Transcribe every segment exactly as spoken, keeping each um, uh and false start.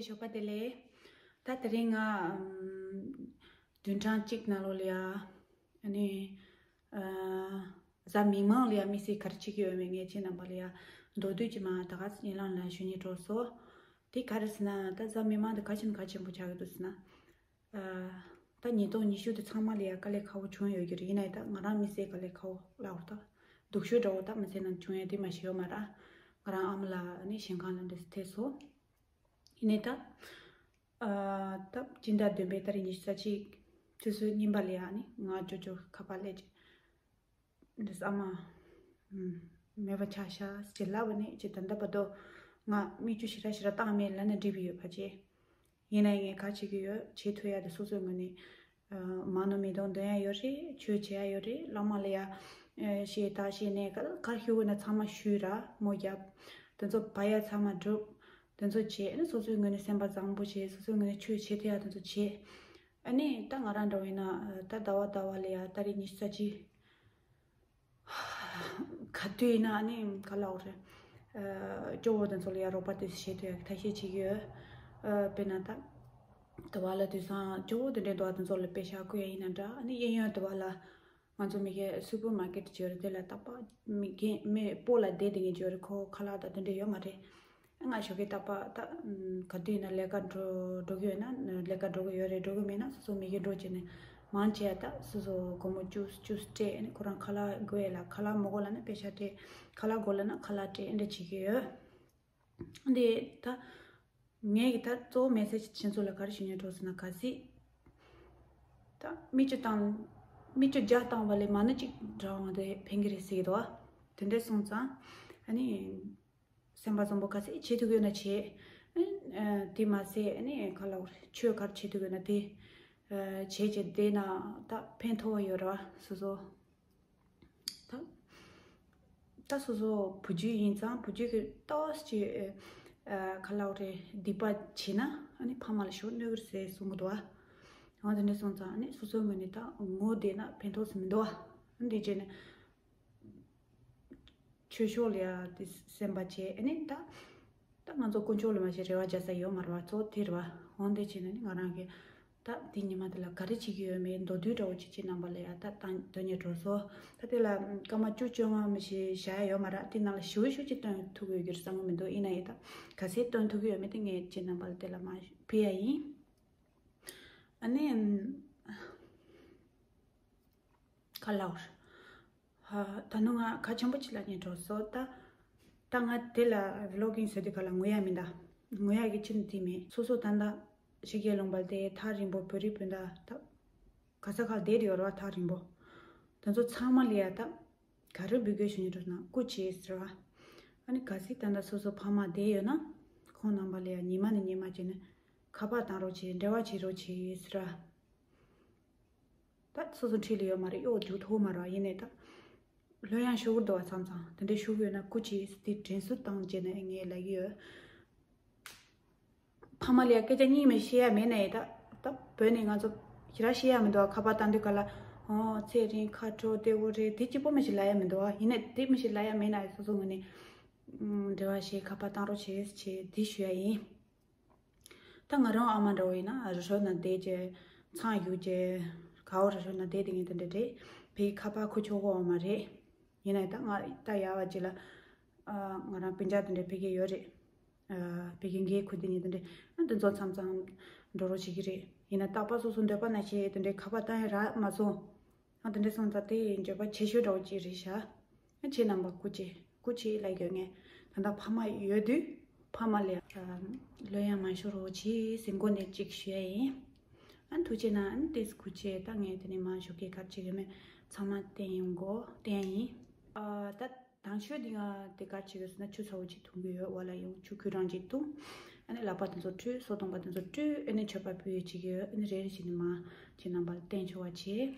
ཞོགས་པ་བདེ་ལེགས། ད་དེ་རིང་ང་ཨམ། བདུན་ཕྲག་གཅིག་ནང་ལོགས་ལ་ཡ། ཨ་ནི། ཨ། གཟའ་མིག་དམར་ལ་ཡ་དམིགས་བསལ་ག་རེ་བྱེད་ཀྱི་ཡོད་མེད་ངས་ཁྱེད་རྣམ་པ་ལ་ཡ་མདོར་བསྡུས་ཀྱིས་མར་ད་ག་སེ་སྙན་ལམ་ལ་ཞུ་སྙིང་འདོད་སོང་། དེ་ག་རེ་ཟེར་ན། ད་གཟའ་མིག་དམར་དེ་ག་ཅིག་ན་གལ་ཆེན་པོ་ཆགས་ཀྱི་འདུག་ཟེར་ན། ཨ། ད་ཉིས་སྟོང་ཉི་ཤུ་དེ་ཚང་མ་ལ་ཡ་དཀའ་ལས་ཁག་པོ་བྱུང་ཡོད་ཀྱི་རེད། ཡིན་ནའི་ད་ང་རང་དམིགས་བསལ་དཀའ་ལས་ཁག་པོ་ལབ་དགོས་ད། སྡུག་ཤོས་འདྲ་བོ་ད་མི་ཚེ་ནང་བྱུང་ཡ་དེ་མ་ཤེས་ཡོད་མ་རེད། ང་རང་ཨ་མ་ལགས་ནི་ཞིང་ཁ་ལ་འདྲ་སེ་ཐེབས་སོང་། ཡིན་ནའི་ད། ཨ། ད་སྤྱི་ཟླ་བདུན་པའི་ཏ་རིག་ཉི་ཤུ་རྩ་གཅིག་ཆུ་ཚོད་གཉིས་པ་ལ་ཡ་ནི་ང་ཅོ་ཅོ་ཁ་པར་སླེབས་ཀྱི། འདི་ཨ་མ། ཨམ། མེད་པ་ཆགས་ཤག་ཅེས་ལབ་པ་ནས་ཅེས། ད་ལྟ་བར་དུ་ང་མིག་ཆུ་ཞེ་དྲག་ཞེ་དྲག་བཏང་མེད་ལབ་ནས་འགྲིག་པ་ཡོད་པ་བྱས། ཡིན་ན་ངས་ག་རེ་བྱེད་ཀྱི་ཡོད། བྱེད་ཐུབ་ཡ་དེ་སོ་སོའི་ངོས་ནས། ཨ། མ་ཎི་མེ་ཏོག་འདོན་ཡ་ཡོད་རེད། ཆོས་བྱེད་ཡ་ཡོད་རེད། བླ་མ་ལ་ཡ། ཨ། གཞས་དག་གཞས་ནས་ག་ག་རེ་ཞུ་དགོས་ན་ཚང་མ་ཞུས་ར་མོ་རྒྱབ། དེ་ཚོ་བ་ཡ་ཚང་མ་སྒྲུབ། དེ་ཚོ་བྱས་ནས་སོ་སོའི་ངོས་ནས་སེམས་པ་བཟང་པོ་བྱས། སོ་སོའི་ངོས་ནས་ཆོས་བྱེད་ཐུབ་ཡ་དེ་ཚོ་བྱས། ཨ་ནི་ད་ང་རང་འདྲ་བོ་ཡིན་ན། ད་ཟླ་བ་ཟླ་བ་ལ་ཡ་ཏ་རིག་ཉི་ཤུ་རྩ་གཅིག་ག་དུས་ཡིན་ན་ཨ་ནི་ག་ལབ་དགོས་རེད། ཨ། སྐྱོ་བོ་དེ་ཚོ་ལ་ཡ་རོགས་པ་དེ་བྱེད་ཐུབ་ཡ་གི་ཐབས་ཤེས་བྱེད་ཀྱི་ཡོད། ཨ། དཔེར་ན་ད། དུ་བ་ལ་དུས་སང་སྐྱོ་བོ་དེ་འདྲའི་འདུག་བ། དེ་ཚོ་ལ་པེ་ཤག་བསྐུར་ཡ་ཡིན་ན་འདྲ། ཨ་ནི་གཡས་གཡོན་དུ་བ་ལ། ང་ཚོ་མི་གེ་སུ་པར་མར་ཀེཊ་ཅིག་ཡོད་རེད། དེ་ལ་རྟག་པར་མི་གེ་མི་སྤོ་ལ་བསྡད་བསྡད་མཁན་ཅིག་ཡོད་རེད། ཁོ་ཁ་ལག་དང་དེ་འདྲ་ཡོད་མ་རེད། ང་ཞོགས་ཀས་རྟག་པར་ད། ཨམ། ག་དུས་ཡིན་ན་ལས་ཀ་འགྲོ་འགྲོ་གི་ཡོད་ན་ལས་ཀ་འགྲོ་གི་ཡོད་རེད། འགྲོ་གི་མེད་ན་སོ་སོ་མི་གེ་འགྲོ་བྱས་ནས་མང་ཆེ་བ་ད་སོ་སོ་སྒོར་མོ་བཅུ་བཅུ་སྤྲད་ནས། ཁོ་རང་ཁ་ལག་དགོས་ཡ་ལ་ཁ་ལག་མི་དགོས་ལབ་ན་པེ་ཤག་སྤྲད། ཁ་ལག་དགོས་ལབ་ན་ཁ་ལག་སྤྲད། འདི་འདྲ་བྱེད་ཀྱི་ཡོད། འདི་ད། ངས་ཀྱི་ད་གཙོ་བོ་མེ་སེ་ཇི་ཁྱེད་ཚོ་ལ་ག་རེ་ཞུ་སྙིང་འདོད་ཟེར་ན། གལ་སྲིད་ད་མིག་ཆུ་བཏང་། མིག་ཆུ་བརྒྱ་བཏང་བ་ལས་མ་ཎི་གཅིག་བགྲང་བ་དེ་ཕན་གྱི་རེད་ཟེར་གྱི་འདུག་བ། དེ་འདྲ་སོང་ཙང་ཨ་ནི་སེམས་པ་བཟང་པོ་གལ་སྲིད་བྱེད་ཐུབ་ཀྱི་ཡོད་ན་བྱེད། ཨ། དེ་མ་ཟད་ཨ་ནི་ག་ལབ་དགོས་རེད། ཆོས་ག་རེ་བྱེད་ཐུབ་ཀྱི་ཡོད་ན་དེ། ཨ། བྱེད་བྱེད་བསྡད་ན་ད་ཕན་ཐོགས་ཡོད་རེད་བ། སོ་སོ། ད་ད་སོ་སོ་བུ་རྒྱུད་ཡིན་ཙང་བུ་རྒྱུད་ཀྱི་ལྟོས་ཀྱི། ཨ། ག་ལབ་དགོས་རེད། སྡིག་པ་བྱས་ན་ཨ་ནི་ཕ་མ་ལ་ཞོ་གནོད་ཀྱི་རེད་ཟེར་གསུང་གི་འདུག་བ། འོ་དེ་འདྲ་སོང་ཙང་ཨ་ནི་སོ་སོའི་ངོས་ནས་ད་ངོ་བསྡད་ན་ཕན་ཐོགས་སུ་མི་འདུག་བ། འདི་བྱས་ནས་ཆོས་ཕྱོགས་ལ་ཡ་དེ་སེམས་པ་བྱས། ཨ་ནི་ད་ད་ང་ཚོ་དཀོན་མཆོག་ལ་མ་གཏོགས་རེ་བ་རྒྱག་ས་ཡོད་མ་རེད་བ། གཙོ་བོ་དེ་རེད་བ། འོ་འདི་བྱས་ནས་ནི་ང་རང་གི་ད་དེ་ཉི་མ་དེ་ལ་ག་རེ་བྱེད་ཀྱི་ཡོད་མེད་མདོར་བསྡུས་འདྲ་བོ་ཅིག་ཁྱེད་རྣམ་པ་ལ་ཡ་ད་ད་འདོན་སྙིང་འདོད་སོང་། ད་དེ་ལ་སྐར་མ་བཅུ་བཅོ་ལྔ་མི་ཞིག་བཞག་ཡ་ཡོད་མ་རེད། དེ་ནང་ལ་ཞེ་པོ་ཞེ་པོ་ཅིག་སྟོན་ཐུབ་ཀྱི་ཡོད་ཀྱི་རེད་བསམ་གྱི་མི་འདུག་ཡིན་ན་ཡང་ད་ག་ཚད་སྟོན་ཐུབ་ཀྱི་ཡོད་མེད་དེ་ངས་ཁྱེད་རྣམ་པ་ལ་དེ་ལ་མར་ཕུལ་ཡ་ཡིན། ཨ་ནི། ག་ལབ་དགོས་རེད། ད་ནུ་ང་གལ་ཆེན་པོ་ཅིག་ལབ་སྙིང་འདོད་སོང་། ད་ད་ང་དེ་ལ་བི་ལོག་གིང་བཟོ་དུས་ག་ལ་ངུ་ཡ་མིན་ད། ངུ་ཡ་གི་ཆེད་དུ་མེད། སོ་སོ་ད་ལྟ་ཕྱི་རྒྱལ་ལུང་པ་དེ་ཐག་རིང་པོ། བོད་རིགས་སྤུན་ཟླ་ད་ག་ས་ག་བསྡད་ཡོད་རེད་བ། ཐག་རིང་པོ། དེ་ཚོ་ཚང་མ་ལ་ཡ་ད་ག་རེ་འབོད་སྐུལ་ཞུ་སྙིང་འདོད་ན། སྐུ་མཁྱེན་ཟེར་བ། ཨ་ནི་གལ་སྲིད་ད་ལྟ་སོ་སོ་ཕ་མ་བསྡད་ཡོད་ན་ཁོང་རྣམ་པ་ལ་ཡ་ཉི་མ་ནས་ཉི་མ་བྱས་ནས་ཁ་པར་བཏང་རོགས་བྱེད། འབྲེལ་བ་བྱེད་རོགས་བྱེད་ཟེར་བ། ད་སོ་སོ་འཁྲིས་ལ་ཡོད་མ་རེད། གཡོག་རྒྱུག་ཐུབ་མ་རེད། ཡིན་ནའི་ད་ལྷོད་ཡངས་ཤོར་གི་འདུག་བ། མཚམས་མཚམས་དེ་འདྲའི་ཤོར་གི་ཡོད་ན་སྐུ་མཁྱེན་ཟེར་དེ་དྲན་གསོ་བཏང་བྱས་ནས་ངས་ལབ་ཀྱི་ཡོད། ཕ་མ་ལ་ཡ་སྐད་ཆ་གཉིས་མ་བཤད་ཡ་མེད་ན་ཡང་ད་ད་བོད་ནས་ང་ཚོ་ཞེ་དྲག་བཤད་ཡ་མི་འདུག་བ། ཁ་པར་བཏང་དུས་ག་ལ། ཨོ་ཚེ་རིང་ཁ་དྲོ་བདེ་པོ་རེད། དེ་གཅིག་པོ་མ་ཞིག་ལབ་ཡ་མི་འདུག་བ། ཡིན་ནའི་དེ་མ་ཞིག་ལབ་ཡ་མེད་ན་ཡང་སོ་སོ་ངོས་ནས་ཨམ་འབྲེལ་བ་བྱེད། ཁ་པར་བཏང་རོགས་བྱེད་ཅེས་དེ་ཞུ་ཡ་ཡིན། ད་ང་རང་ཨ་མ་འདྲ་བོ་ཡིན་ན་རི་ཁྲོད་ན་བསྡད་ཀྱི། མཚང་གཡུག་ཀྱི། ག་བོ་རི་ཁྲོད་ན་བསྡད་དེ་ངས་དེ་འདྲ་རེད། ཕ་གི་ཁ་པར་ཁུ་ཆོག་གོ་ཨ་མ་རེད། ཡིན་ནའི་ད་ང་ད་ཡར་བ་ཅིག་ལ། ཨ། ང་རང་སྤུན་ཀྱག་དེ་འདྲ་ཕ་གི་ཡོད་རེད། ཨ། ཕ་གི་འགན་ཁུར་དེ་ངས་དེ་འདྲ། ཨ། འདི་ཚོ་མཚམས་མཚམས་འགྲོ་རོགས་བྱེད་ཀྱི་རེད། ཡིན་ན་རྟག་པར་སོ་སོ་འདོད་པ་ནང་བཞིན་དེ་འདྲའི་ཁ་པར་བཏང་ཡ་རག་མ་སོང་། ཨ། དེ་འདྲ་སོང་ཙང་དེ་འགྱོད་པ་ཆེ་ཤོས་འདྲ་བོ་ཅིག་རེད་ཤག་ཨ། ཁྱེད་རྣམ་པ་སྐུ་མཁྱེན་སྐུ་མཁྱེན་ལབ་ཡོད། ངས་ད་ལྟ་ཕ་མ་ཡོད་དུས་ཕ་མ་ལ་ལྷོད་ཡངས་མ་ཤོར་རོགས་བྱེད་ཟེར་མགོ་ནས་གཅིག་ཞུ་ཡ་ཡིན། ཨ། ཐུགས་རྗེ་གནང་། ཨ་ནི་ཏོག་ཙམ་སྐུ་མཁྱེན། ད་ངས་དེ་ནས་མར་ཞོགས་ཀས་ག་རེ་བྱེད་ཀྱི་ཡོད་མེད་ཚང་མ་བསྟན་ཡོང་གོ་བསྟན་ཡ་ཡིན། ཨ། ད་དང་ཤོས་འདི་ང་དེ་ག་རེ་བྱེད་ཀྱི་ཡོད་ཟེར་ན་ཆུ་ཚ་བོ་ཅིག་འཐུང་གི་ཡོད། འོག་ལ་ཡང་ཆུ་ཁོལ་གྲང་ཅིག་འཐུང་། ཨ་ནི་ལག་པ་དེ་ཚོ་བཀྲུས། སོ་སྟོང་པ་དེ་ཚོ་བཀྲུས། ཨ་ནི་མཆོད་པ་ཕུལ་ཡས་བྱེད་ཀྱི་ཡོད། ཨ་ནི་རེ་རེ་བྱས་ནས་མར་ཁྱེད་རྣམ་པ་ལ་བསྟན་ཆོག་པ་བྱེད།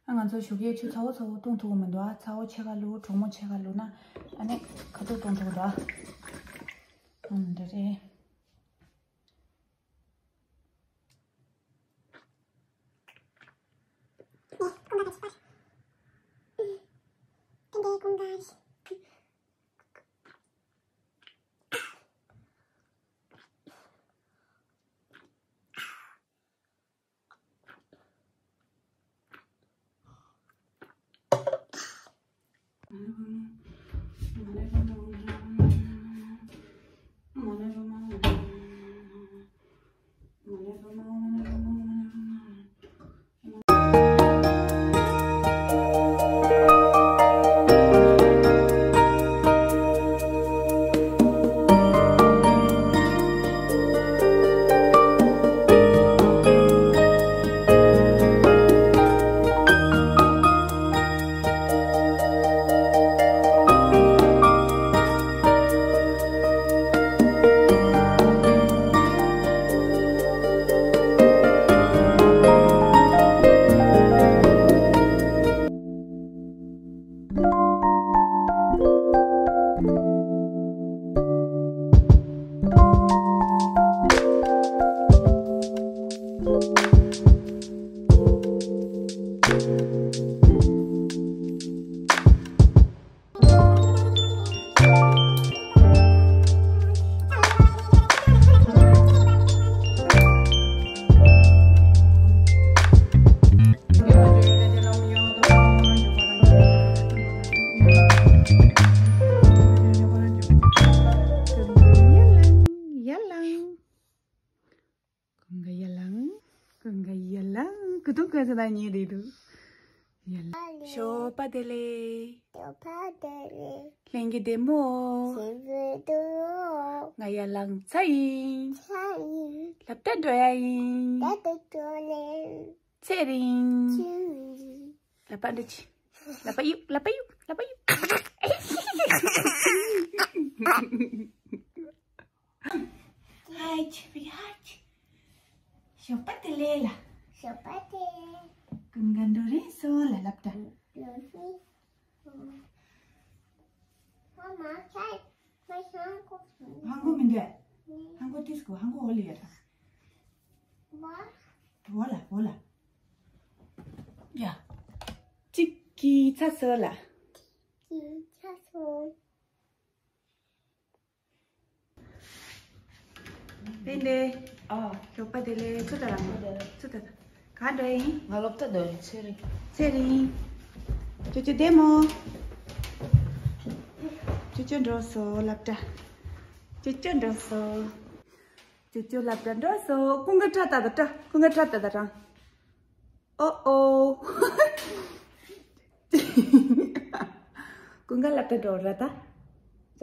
ཨ། ང་ཚོ་ཞོགས་ཀས་ཆུ་ཚ་བོ་ཚ་བོ་འཐུང་ཐུབ་ཀྱི་མི་འདུག་ཨ། ཚ་བོ་ཕྱེད་ཀ་བླུགས། གྲང་མོ་ཕྱེད་ཀ་བླུགས་ན་ཨ་ནི་ཁ་ཐུག་འཐུང་ཐུབ་ཀྱི་འདུག་ཨ། འདི་རེད། ཀུ་ཏུ་ཀ་ས་ད་ཉེ་རེད་འདུག་ཡ་ལ། ཞོགས་པ་བདེ་ལེགས། ཞོགས་པ་བདེ་ལེགས། ལྷན་རྒྱས་བདེ་མོ། ཞེ་བདེ་མོ། ང་ཡར་ལངས་ཚར་ཡིན། ཚར་ཡིན། སློབ་གྲྭ་འགྲོ་ཡ་ཡིན། སློབ་གྲྭ་འགྲོ་ཡ་ཡིན། ཚེ་རིང་། ཚེ་རིང་། ལག་པ་འདྲ་ཅི། ལག་པ་གཡུག་ལག་པ་གཡུག་ལག་པ་གཡུག་ཧའི་ཆི་བི་ཧའི་ཆི། ཞོགས་པ་བདེ་ལེགས་ལ། ཞོགས་པ་བདེ་ལེགས། ཀུན་དགའ་འགྲོ་རན་སོང་ལ་སློབ་གྲྭ། འགྲོ་རན་སོང་། ཧང་གོ་མི་འདུག་ཧང་གོ་ཏིས་གོ་ཧང་གོ་ཨོ་ལི་ཡ་ད། བ་ལ་བ་ལ། ཡ། གཅིག་གིས་ཚ་སོ་ལ། གཅིག་གིས་ཚ་སོ། བདེ་ལེགས། ཨོ། ཞོགས་པ་བདེ་ལེགས། ཚུ་ད་རང་། ཚུ་ད་ད། ག་འགྲོ་ཡིན། ང་སློབ་གྲྭ་འགྲོ་ཡིན། ཚེ་རིང་། ཚེ་རིང་། ཅོ་ཅོ་བདེ་མོ། ཅོ་ཅོ་འགྲོ་སོང་སློབ་གྲྭ། ཅོ་ཅོ་འགྲོ་སོང་། ཅོ་ཅོ་སློབ་གྲྭ་འགྲོ་སོང་། ཀུན་དགའ་ཁྲ་ད་ད་ཁྲ། ཀུན་དགའ་ཁྲ་ད་ད་རང་། ཨོ་ཨོ། ཀུན་དགའ་སློབ་གྲྭ་འགྲོ་ར་ད། ཅ།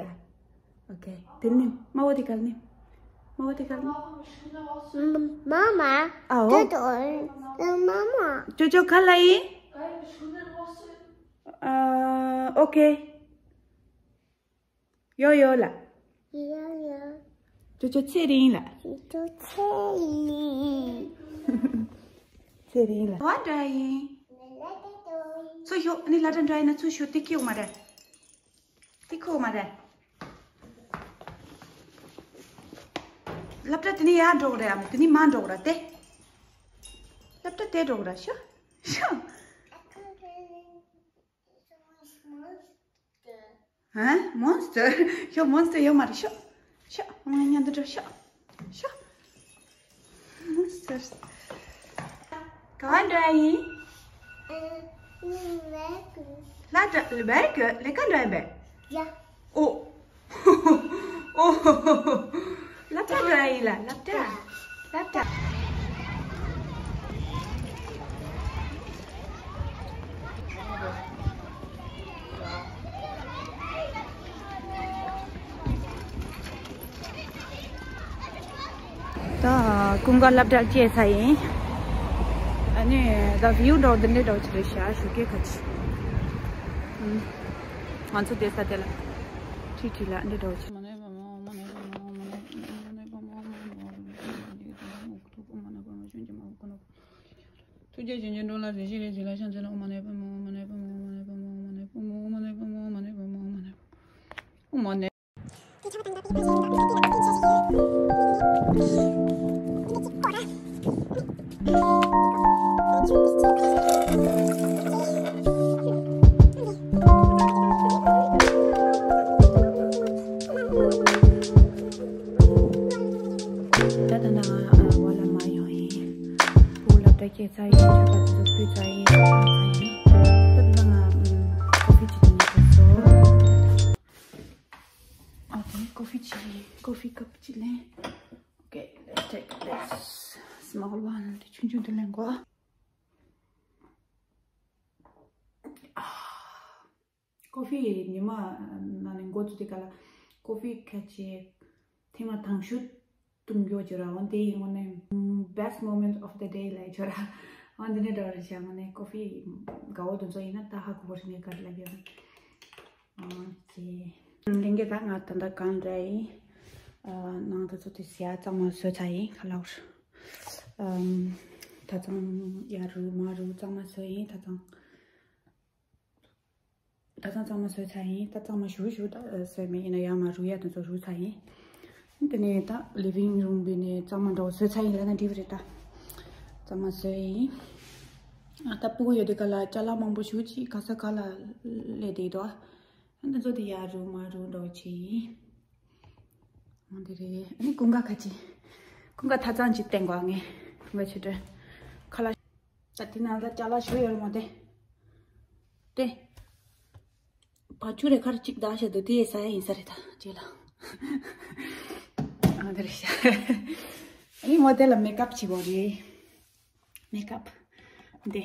ཨོ་ཁེ། དེ་ནི་མ་འོ་དེ་གལ་ནི། མ་འོ་དེ་གལ་ནི། མ་མ། ཨའོ། དེ་དོ། མ་མ། ཅོ་ཅོ་ག་ལ་ཡིན། ཨ། ཨོ་ཁེ། ཡོ་ཡོ་ལ། ཡོ་ཡོ། ཅོ་ཅོ་ཚེ་རིང་ལ། ཅོ་ཅོ་ཚེ་རིང་། ཚེ་རིང་ལ། བ་འདྲ་ཡིན། ཚུ་ཤོ་ནི་ལ་འདྲ་འདྲ་ཡིན་ན་ཚུ་ཤོ་ཏི་ཁེའུ་མ་རེད། ཏི་ཁེའུ་མ་རེད། སློབ་གྲྭ་དེ་ནི་ཡར་འགྲོ་གི་རེད་ཨམ། དེ་ནི་མར་འགྲོ་གི་རེད་དེ། སློབ་གྲྭ་དེ་འགྲོ་གི་རེད་ཤོ། ཤོ། ཧ། མོན་སི་ཊར། ཤོ། མོན་སི་ཊར་ཡོད་མ་རེད་ཤོ། ཤོ། ང་མཉམ་དུ་འགྲོ་ཤོ། ཤོ། མོན་སི་ཊར། ག་པར་འགྲོ་ཡ་ཡིན། ལ་ད་བེར་གི་ལས་ཀ་འགྲོ་ཡ་བེར། ཡ། ཨོ། ཨོ། སློབ་གྲྭ་འགྲོ་ཡ་ཡིན་ལ། སློབ་གྲྭ། སློབ་གྲྭ། ད་ཀུན་དགའ་སློབ་གྲྭར་སྐྱེལ་ཚར་ཡིན། ཨ་ནི་ད་བིའུ་འདྲ་བོ་འདི་འདྲའི་འདྲ་བོ་ཅིག་རེད་ཤག་ཞོགས་ཀས་ཁ་ཅིག་ང་ཚོ་བསྡད་ས་དེ་ལ་ཁྲིད་ཁྲིད་ལ་འདི་འདྲ་བོ་ཅིག་ཐུགས་རྗེ་ཆེ། འགྲོ་ལ་རེ་ཞིག་རེ་ཞིག་ལ་ཤ་འཛིན་ལ་ཨོཾ་མ་ཎི་པདྨེ་ཧཱུྃ། ཨོཾ་མ་ཎི་པདྨེ་ཧཱུྃ། ཨོཾ་མ་ཎི་པདྨེ་ཧཱུྃ། ཨོཾ་མ་ཎི། ཨོཾ་མ་ཎི། ད་ལྟ་ང་ཨ་བ་ལ་མ་ཡོང་ཡིན། བུ་སློབ་གྲྭ་སྐྱེལ་ཚར་ཡིན། ཆོས་པ་དེ་ཚོ་ཕུད་ཚར་ཡིན། ད་ལྟ་ང་ཨམ་ཀོ་ཧྥི་ཅིག་འཐུང་ནས་འགྲོ་སོང་། ཨ་དེ་ཀོ་ཧྥི་ཅིག་ཀོ་ཧྥི་ཀབ་ཅིག་ལེན། Okay, let's take this small one. དེ་ཆུང་ཆུང་དེ་ལེན་གོ། ཀོ་ཧྥི་ཉི་མ་ནང་ནས་འགོ་བཙུགས་དུས་སྐབས་ལ་ཀོ་ཧྥི་ཁ་ཅིག་ཐེངས་མ་དང་ཤོས་འཐུང་རྒྱུ་བྱོས་ར། འོན་ཏེ་ཡིན་ངོ་ནས་best moment of the day ལ་བྱོས་ར། འོན་ཏེ་འདྲ་འདྲ་བ་རེད་ཤག་ངོ་ནས་ཀོ་ཧྥི་དགའ་བོ་དེ་ཚོ་ཡིན་ན་ད་ཧ་གོ་བོ་རེད། ངས་ག་རེ་ལབ་ཡོད་ན། ཨོ་ཀེ། ལྷན་རྒྱས་ད་ང་ད་ལྟ་གང་འདྲ་ཡིན། ནང་དུ་ཚོ་དེ་ཟས་གཙང་མ་བཟོས་ཚར་ཡིན། ཁ་ལག་ད་ཚང་ཡ་རུ་མ་རུ་གཙང་མ་བཟོས་ཡིན། ད་ཚང་། ད་ཚང་གཙང་མ་བཟོས་ཚར་ཡིན། ད་གཙང་མ་ཞུ་ཞུ་ད་བཟོས་མེད་ཡིན་ན་ཡར་མར་རུ་ཡ་དེ་ཚོ་རུ་ཚར་ཡིན། དེ་ནས་ད་ལི་ཝིང་རུམ་བི་ནས་གཙང་མ་འདྲ་བོ་བཟོས་ཚར་ཡིན་ལབ་ན་འགྲིག་པ་རེད་ད། གཙང་མ་བཟོས་ཡིན། ཨ་ད་སྤུ་གུ་ཡོད་དུས་ག་ལ་ཅ་ལག་མང་པོ་ཞུ་ཅིག་ག་ས་ག་ལ་སླེབས་བསྡད་འདུག་ཨ་འདི་ཚོ་དེ་ཡར་རུ་མར་རུ་འདྲ་བོ་བྱས་ཡིན། འོ་དེ་རེད། ཨ་ནི་ཀུན་དགའ་ཁ་ཅིག་ཀུན་དགའ་ཐབ་ཚང་ཅིག་བསྟན་དགོས་ངས། ཀུན་དགའ་ཆོས་སྒྲོན་ཁ་ལག་ད་དེ་ནང་ལ་ཅ་ལག་ཞུ་ཡོད་རེད་མོ། དེ་དེ་བ་ཕྱུགས་རེ་ཁར་གཅིག་བདག་བྱས་འདུག་དེ་ཟ་ཡ་ཡིན་ས་རེད། ད་རྗེས་ལ་ཨ་དེ་རེད་ཤག་ཨ་ནི་མོ་དེ་ལ་མེག་ཨབ་བྱེད་དགོས་རེད། མེག་ཨབ། འདི།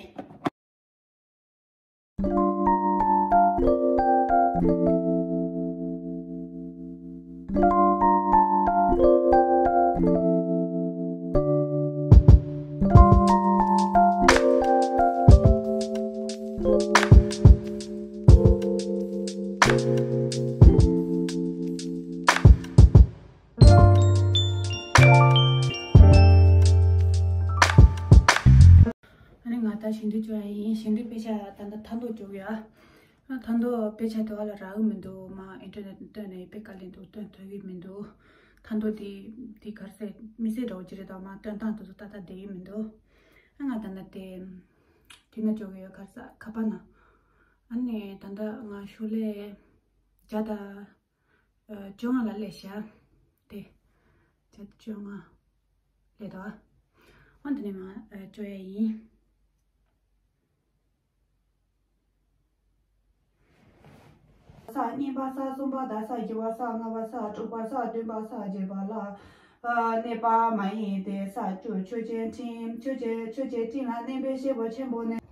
ཨ་ནི་ང་ད་ཞིང་འབྲུ་བཅོ་ཡ་ཡིན། ཞིང་འབྲུ་དཔེ་ཆ་ད་ལྟ་ཐ་མདོ་བཅོ་གི་ཡ། ཨ་ཐ་མདོ་དཔེ་ཆ་དེ་བ་ལ་རག་གི་མི་འདུག་མ་ཨིན་ཊར་ནེཊ་བཏོན་ནས་དཔེ་དཀའ་ལས་འདུག་བཏོན་ཐུབ་ཀྱི་མི་འདུག་ཐ་མདོ་དེ་དེ་གར་སེ་མི་སེ་འདྲ་བོ་ཅི་རེད་ད། མ་བཏོན་སྟངས་དེ་ཚོ་ཏག་ཏག་བསྡད་ཀྱི་མི་འདུག་ཨ་ང་ད་ལྟ་དེ་དེ་ན་བཅོ་གི་ཡ་གར་ས་ཁ་པ་ན། ཨ་ནི་ད་ལྟ་ང་ཤུ་ལས་བརྒྱ་དང་བཅོ་ལྔ་ལ་སླེབས་ཤག་དེ་བརྒྱ་དང་བཅོ་ལྔ་སླེབས་འདུག་ཨ་འདི་ནས་མ་བཅོ་ཡ་ཡིན། ས་གཉིས་པ་ས་གསུམ་པ་ད་ས་བཞི་པ་ས་ལྔ་པ་ས་དྲུག་པ་ས་བདུན་པ་ས་བརྒྱད་པ་ལ། ཨ་གནས་པ་མ་ཡིན་ཏེ་ས་བཅུ་ཆོས་ཅན་ཁྲིམས་ཆོས་ཅན་ཆོས་ཅན་ཁྲིམས་ལ་གནས་པའི་སྐྱེས་བུ་ཆེན་པོ་ནི།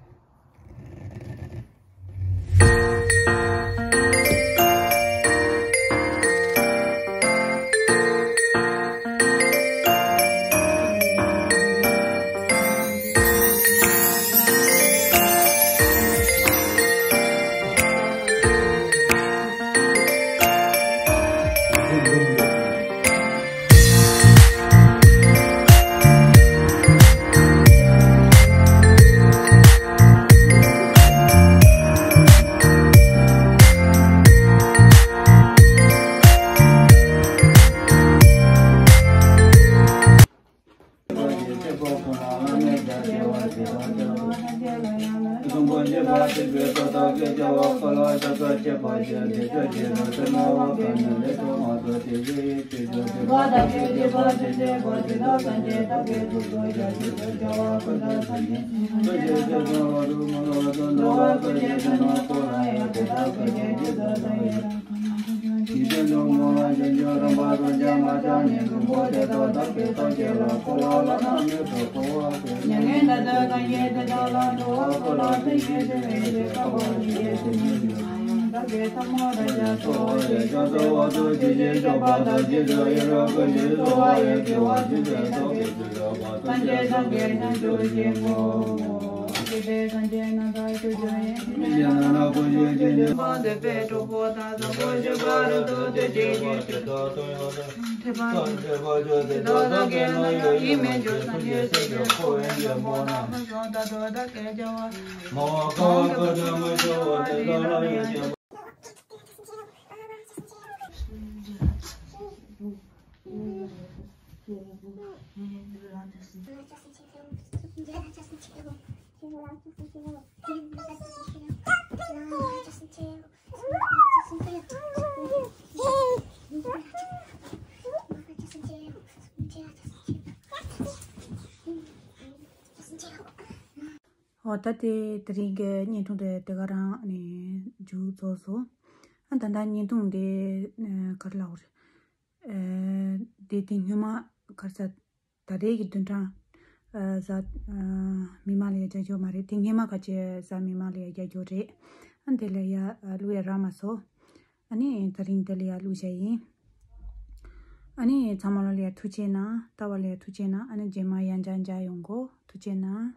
འོ་ད་དེ་དེ་རིང་གི་བརྙན་ཐུང་དེ་དེ་ག་རང་ནས་མཇུག་རྫོགས་སོང་། ཨ་ད་ལྟ་བརྙན་ཐུང་དེ་ཨ་ག་རེ་ལབ་དགོས་རེད། ཨ་དེ་དེ་སྔོན་མ་ག་རེ་ཟ། ད་རེས་ཀྱི་བདུན་ཕྲག་ཨ་གཟའ་ཨ་མིག་དམར་ལ་ཡ་རྒྱག་རྒྱུ་མ་རེད། དེ་སྔོན་མ་ག་ཅི་གཟའ་མིག་དམར་ལ་ཡ་རྒྱག་རྒྱུ་རེད། ཨ་དེ་ལ་ཡ་ཨ་བླུག་ཡ་རག་མ་སོང་། ཨ་ནི་དེ་རིང་དེ་ལ་ཡ་བླུག་བཞག་ཡིན། ཨ་ནི་ཚང་མ་ལ་ཡ་ཐུགས་རྗེ་གནང་། ལྟ་བ་ལ་ཡ་ཐུགས་རྗེ་གནང་། ཨ་ནི་རྗེས་མ་ཡང་བསྐྱར་མཇལ་ཡོང་གོ། ཐུགས་རྗེ་གནང་།